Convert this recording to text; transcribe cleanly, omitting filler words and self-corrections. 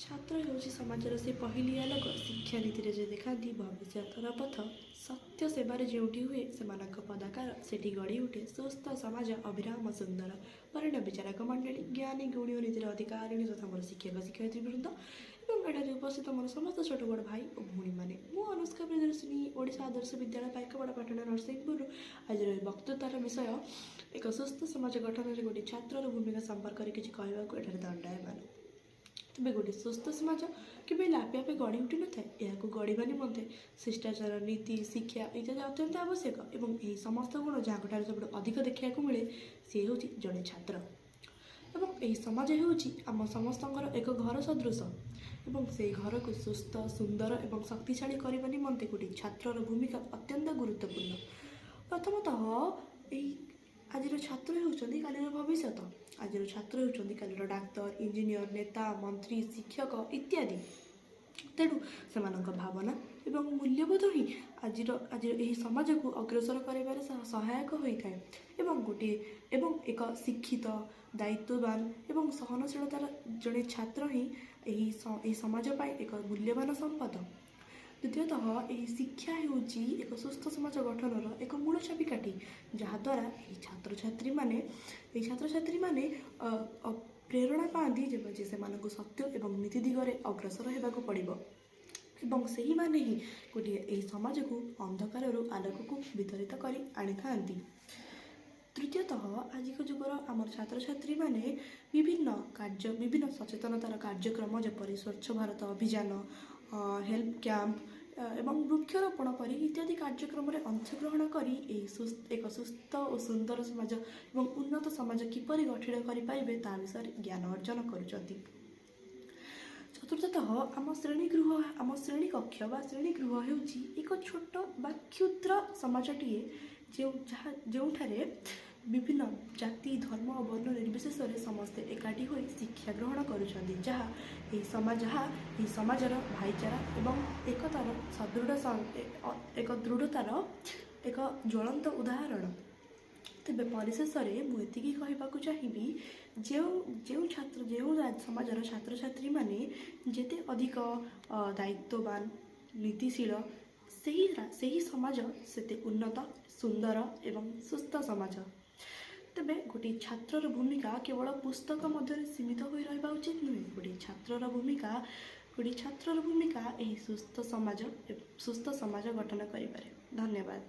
ଛାତ୍ର ହେଉଛି ସମାଜର ସେ ପହିଲି ଆଲୋକ। ଶିକ୍ଷାନୀତିରେ ଯେ ଦେଖାନ୍ତି ଭବିଷ୍ୟତର ପଥ। ସତ୍ୟ ସେବାରେ ଯେଉଁଠି ହୁଏ ସେମାନଙ୍କ ପଦାକାର, ସେଠି ଗଢ଼ି ଉଠେ ସୁସ୍ଥ ସମାଜ ଅଭିରାମ ସୁନ୍ଦର। ବରେଣ୍ୟ ବିଚାରକ ମଣ୍ଡଳୀ, ଜ୍ଞାନୀ ଗୁଣୀ ଓ ନୀତିର ଅଧିକାରିଣୀ ତଥା ମୋର ଶିକ୍ଷକ ଶିକ୍ଷୟିତ୍ରୀ ବୃନ୍ଦ ଏବଂ ଏଠାରେ ଉପସ୍ଥିତ ମୋର ସମସ୍ତ ଛୋଟ ବଡ଼ ଭାଇ ଓ ଭଉଣୀମାନେ, ମୁଁ ଅନୁଷ୍କା ପ୍ରିୟଦର୍ଶିନୀ, ଓଡ଼ିଶା ଆଦର୍ଶ ବିଦ୍ୟାଳୟ, ପାଇକପଡ଼ା ପାଟଣା, ନରସିଂହପୁରରୁ। ଆଜିର ଏହି ବକ୍ତୃତାର ବିଷୟ ଏକ ସୁସ୍ଥ ସମାଜ ଗଠନରେ ଗୋଟିଏ ଛାତ୍ରର ଭୂମିକା ସମ୍ପର୍କରେ କିଛି କହିବାକୁ ଏଠାରେ ଦଣ୍ଡାୟମାନ। ତେବେ ଗୋଟିଏ ସୁସ୍ଥ ସମାଜ କେବେ ହେଲେ ଆପେ ଆପେ ଗଢ଼ି ଉଠିନଥାଏ। ଏହାକୁ ଗଢ଼ିବା ନିମନ୍ତେ ଶିଷ୍ଟାଚାର, ନୀତି, ଶିକ୍ଷା ଇତ୍ୟାଦି ଅତ୍ୟନ୍ତ ଆବଶ୍ୟକ ଏବଂ ଏହି ସମସ୍ତ ଗୁଣ ଯାହାଙ୍କଠାରେ ସବୁଠୁ ଅଧିକ ଦେଖିବାକୁ ମିଳେ, ସିଏ ହେଉଛି ଜଣେ ଛାତ୍ର। ଏବଂ ଏହି ସମାଜ ହେଉଛି ଆମ ସମସ୍ତଙ୍କର ଏକ ଘର ସଦୃଶ ଏବଂ ସେହି ଘରକୁ ସୁସ୍ଥ, ସୁନ୍ଦର ଏବଂ ଶକ୍ତିଶାଳୀ କରିବା ନିମନ୍ତେ ଗୋଟିଏ ଛାତ୍ରର ଭୂମିକା ଅତ୍ୟନ୍ତ ଗୁରୁତ୍ୱପୂର୍ଣ୍ଣ। ପ୍ରଥମତଃ, ଏହି ଆଜିର ଛାତ୍ର ହେଉଛନ୍ତି କାଲିର ଭବିଷ୍ୟତ। ଆଜିର ଛାତ୍ର ହେଉଛନ୍ତି କାଲିର ଡାକ୍ତର, ଇଞ୍ଜିନିୟର, ନେତା, ମନ୍ତ୍ରୀ, ଶିକ୍ଷକ ଇତ୍ୟାଦି। ତେଣୁ ସେମାନଙ୍କ ଭାବନା ଏବଂ ମୂଲ୍ୟବୋଧ ହିଁ ଆଜିର ଏହି ସମାଜକୁ ଅଗ୍ରସର କରିବାରେ ସହାୟକ ହୋଇଥାଏ ଏବଂ ଏକ ଶିକ୍ଷିତ, ଦାୟିତ୍ୱବାନ ଏବଂ ସହନଶୀଳତାର ଜଣେ ଛାତ୍ର ହିଁ ଏହି ସମାଜ ପାଇଁ ଏକ ମୂଲ୍ୟବାନ ସମ୍ପଦ। ଦ୍ୱିତୀୟତଃ, ଏହି ଶିକ୍ଷା ହେଉଛି ଏକ ସୁସ୍ଥ ସମାଜ ଗଠନର ଏକ ମୂଳ ଚାବିକାଠି, ଯାହାଦ୍ୱାରା ଏହି ଛାତ୍ରଛାତ୍ରୀମାନେ ପ୍ରେରଣା ପାଆନ୍ତି ଯେ ସେମାନଙ୍କୁ ସତ୍ୟ ଏବଂ ନୀତି ଦିଗରେ ଅଗ୍ରସର ହେବାକୁ ପଡ଼ିବ ଏବଂ ସେହିମାନେ ହିଁ ଗୋଟିଏ ଏହି ସମାଜକୁ ଅନ୍ଧକାରରୁ ଆଲୋକକୁ ବିତରିତ କରି ଆଣିଥାନ୍ତି। ତୃତୀୟତଃ, ଆଜିକା ଯୁଗର ଆମର ଛାତ୍ରଛାତ୍ରୀମାନେ ବିଭିନ୍ନ ସଚେତନତାର କାର୍ଯ୍ୟକ୍ରମ, ଯେପରି ସ୍ୱଚ୍ଛ ଭାରତ ଅଭିଯାନ, ହେଲ୍ଥ କ୍ୟାମ୍ପ ଏବଂ ବୃକ୍ଷରୋପଣ ପରି ଇତ୍ୟାଦି କାର୍ଯ୍ୟକ୍ରମରେ ଅଂଶଗ୍ରହଣ କରି ଏକ ସୁସ୍ଥ ଓ ସୁନ୍ଦର ସମାଜ ଏବଂ ଉନ୍ନତ ସମାଜ କିପରି ଗଠିତ କରିପାରିବେ, ତା ବିଷୟରେ ଜ୍ଞାନ ଅର୍ଜନ କରୁଛନ୍ତି। ଚତୁର୍ଥତଃ, ଆମ ଶ୍ରେଣୀ କକ୍ଷ ବା ଶ୍ରେଣୀଗୃହ ହେଉଛି ଏକ ଛୋଟ ବା କ୍ଷୁଦ୍ର ସମାଜଟିଏ, ଯେଉଁଠାରେ ବିଭିନ୍ନ ଜାତି, ଧର୍ମ ଓ ବର୍ଣ୍ଣ ନିର୍ବିଶେଷରେ ସମସ୍ତେ ଏକାଠି ହୋଇ ଶିକ୍ଷା ଗ୍ରହଣ କରୁଛନ୍ତି, ଯାହା ଏହି ସମାଜର ଭାଇଚାରା ଏବଂ ଏକତାର ସଦୃଢ଼ ଏକ ଦୃଢ଼ତାର ଏକ ଜ୍ୱଳନ୍ତ ଉଦାହରଣ। ତେବେ ପରିଶେଷରେ ମୁଁ ଏତିକି କହିବାକୁ ଚାହିଁବି, ଯେଉଁ ଯେଉଁ ଛାତ୍ର ଯେଉଁ ସମାଜର ଛାତ୍ରଛାତ୍ରୀମାନେ ଯେତେ ଅଧିକ ଦାୟିତ୍ୱବାନ, ନୀତିଶୀଳ, ସେହି ସମାଜ ସେତେ ଉନ୍ନତ, ସୁନ୍ଦର ଏବଂ ସୁସ୍ଥ ସମାଜ। ତେବେ ଗୋଟିଏ ଛାତ୍ରର ଭୂମିକା କେବଳ ପୁସ୍ତକ ମଧ୍ୟରେ ସୀମିତ ହୋଇ ରହିବା ଉଚିତ ନୁହେଁ। ଗୋଟିଏ ଛାତ୍ରର ଭୂମିକା ଏହି ସୁସ୍ଥ ସମାଜ ଗଠନ କରିପାରେ। ଧନ୍ୟବାଦ।